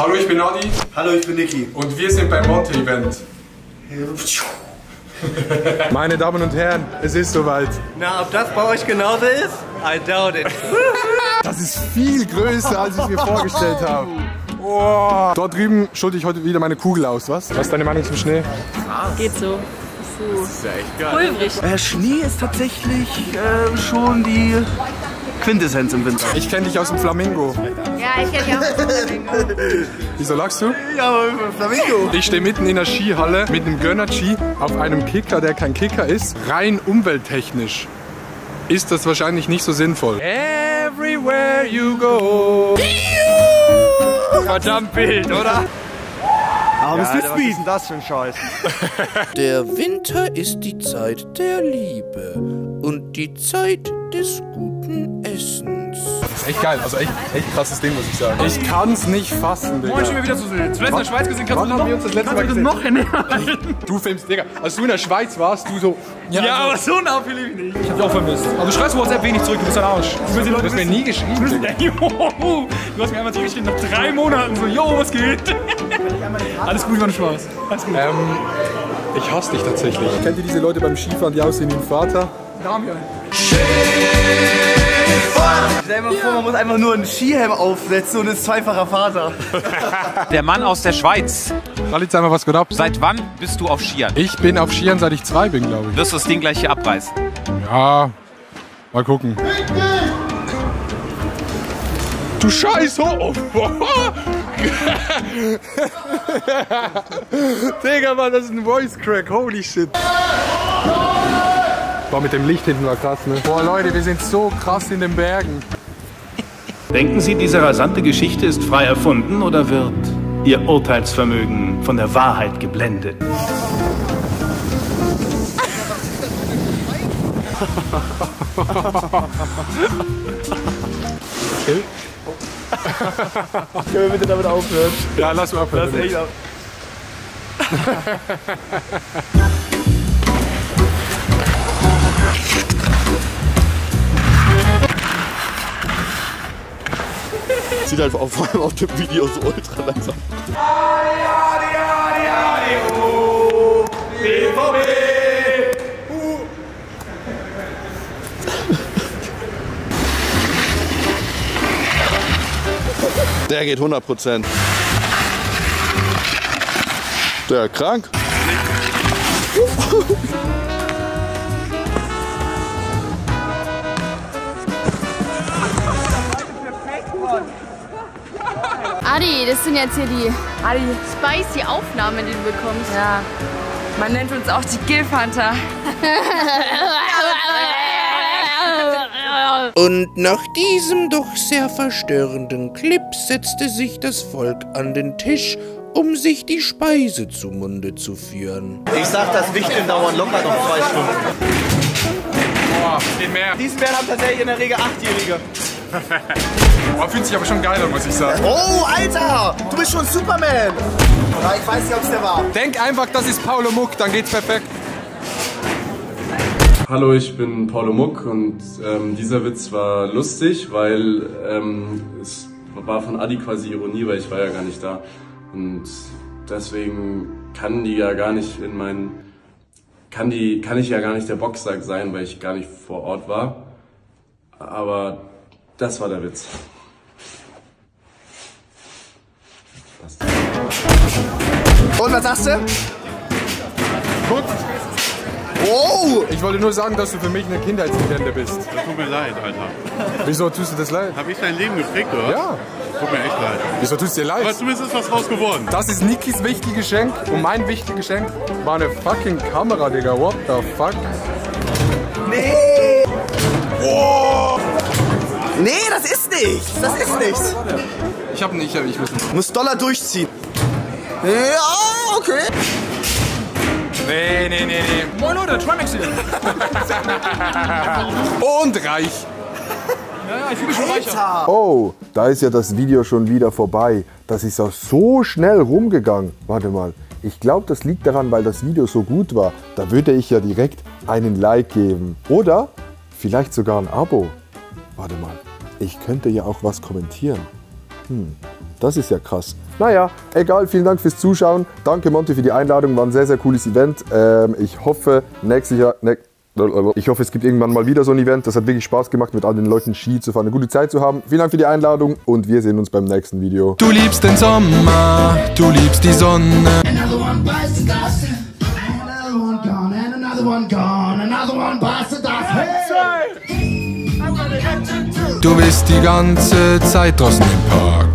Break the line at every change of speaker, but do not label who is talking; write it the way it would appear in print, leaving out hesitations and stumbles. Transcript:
Hallo, ich bin Adi.
Hallo, ich bin Niki.
Und wir sind beim Monte Event. Meine Damen und Herren, es ist soweit.
Na, ob das bei euch genauso ist? I doubt it.
Das ist viel größer, als ich mir vorgestellt habe. Oh. Dort drüben schulde ich heute wieder meine Kugel aus, was? Was ist deine Meinung zum Schnee?
Geht so.
Das ist ja echt geil.
Pulverig.
Schnee ist tatsächlich schon die Quintessenz im Winter.
Ich kenne dich aus dem Flamingo.
Ja, ich kenne dich auch aus dem Flamingo.
Wieso lachst du?
Ja, Flamingo.
Ich stehe mitten in der Skihalle mit einem Gönner-Ski auf einem Kicker, der kein Kicker ist. Rein umwelttechnisch ist das wahrscheinlich nicht so sinnvoll. Everywhere you go. Verdammt wild, oder?
Aber was ist denn das für ein Scheiß?
Der Winter ist die Zeit der Liebe und die Zeit des guten Essens.
Das ist echt geil, also echt krasses Ding, muss ich sagen. Ich kann's nicht fassen, Digga.
Moin, schön wieder zu sehen. Zuletzt in der Schweiz gesehen,
Wann haben wir uns das letzte Mal gesehen?
noch näher.
Du filmst, Digga. Als du in der Schweiz warst, du so...
Ja, aber so nah fühle ich mich nicht. Ich hab dich auch vermisst. Aber du schreibst WhatsApp wenig zurück, du bist ein Arsch.
Du hast mir nie geschrieben, Digga.
Du hast mir einmal zurückgeschrieben nach 3 Monaten so, yo, was geht? Alles gut, war ein Spaß. Alles gut.
Ich hasse dich tatsächlich. Kennt ihr diese Leute beim Skifahren, die aussehen wie ein Vater?
Damian.
Stell dir mal vor, man muss einfach nur einen Skihelm aufsetzen und ist zweifacher Vater.
Der Mann aus der Schweiz.
Schalitz, einmal was geht ab?
Seit wann bist du auf Skiern?
Ich bin auf Skiern, seit ich 2 bin, glaube ich.
Wirst du das Ding gleich hier abreißen?
Ja, mal gucken. Du Scheiße! Oh. Digga, Mann, das ist ein Voice Crack, holy shit. Boah, mit dem Licht hinten war krass, ne? Boah, Leute, wir sind so krass in den Bergen.
Denken Sie, diese rasante Geschichte ist frei erfunden oder wird Ihr Urteilsvermögen von der Wahrheit geblendet?
Okay.
Können wir bitte damit aufhören?
Ja, lass mal aufhören.
Das ist echt ab.
Sieht halt vor allem auf dem Video so ultra langsam. Der geht 100%. Der krank.
Adi, das sind jetzt hier die spicy Aufnahmen, die du bekommst.
Ja, man nennt uns auch die Gilf-Hunter.
Und nach diesem doch sehr verstörenden Clip setzte sich das Volk an den Tisch, um sich die Speise zu Munde zu führen.
Ich sag, das Wichteln dauert locker noch 2 Stunden.
Boah, geht mehr.
Diese Bären haben tatsächlich in der Regel 8-Jährige.
Boah, fühlt sich aber schon geil an, muss ich sagen.
Oh, Alter! Du bist schon Superman! Ja, ich weiß nicht, ob es der war.
Denk einfach, das ist Paulo Muck, dann geht's perfekt.
Hallo, ich bin Paulo Muck und dieser Witz war lustig, weil es war von Adi quasi Ironie, weil ich war ja gar nicht da. Und deswegen kann ich ja gar nicht der Boxsack sein, weil ich gar nicht vor Ort war. Aber das war der Witz.
Und was sagst du?
Gut.
Oh!
Ich wollte nur sagen, dass du für mich eine Kindheitslegende bist.
Das tut mir leid, Alter.
Wieso tust du das leid?
Hab ich dein Leben geprägt, oder?
Ja.
Tut mir echt leid.
Wieso tust du dir leid?
Aber zumindest ist was draus geworden.
Das ist Nikis wichtiges Geschenk und mein wichtiges Geschenk war eine fucking Kamera, Digga. What the fuck?
Nee! Oh. Nee, das ist nichts! Das ist nichts!
Ich hab nicht, ich muss nicht.
Du musst Dollar durchziehen. Ja, okay.
Nee.
Moin Leute, Trimax hier.
Und reich.
Ja, ich fühle mich schon reicher.
Oh, da ist ja das Video schon wieder vorbei. Das ist auch so schnell rumgegangen. Warte mal, ich glaube, das liegt daran, weil das Video so gut war. Da würde ich ja direkt einen Like geben. Oder vielleicht sogar ein Abo. Warte mal, ich könnte ja auch was kommentieren. Das ist ja krass. Naja, egal, vielen Dank fürs Zuschauen. Danke Monty für die Einladung, war ein sehr, sehr cooles Event. Ich hoffe, es gibt irgendwann mal wieder so ein Event. Das hat wirklich Spaß gemacht, mit all den Leuten Ski zu fahren, eine gute Zeit zu haben. Vielen Dank für die Einladung und wir sehen uns beim nächsten Video.
Du liebst den Sommer, du liebst die Sonne. Du bist die ganze Zeit draußen im Park.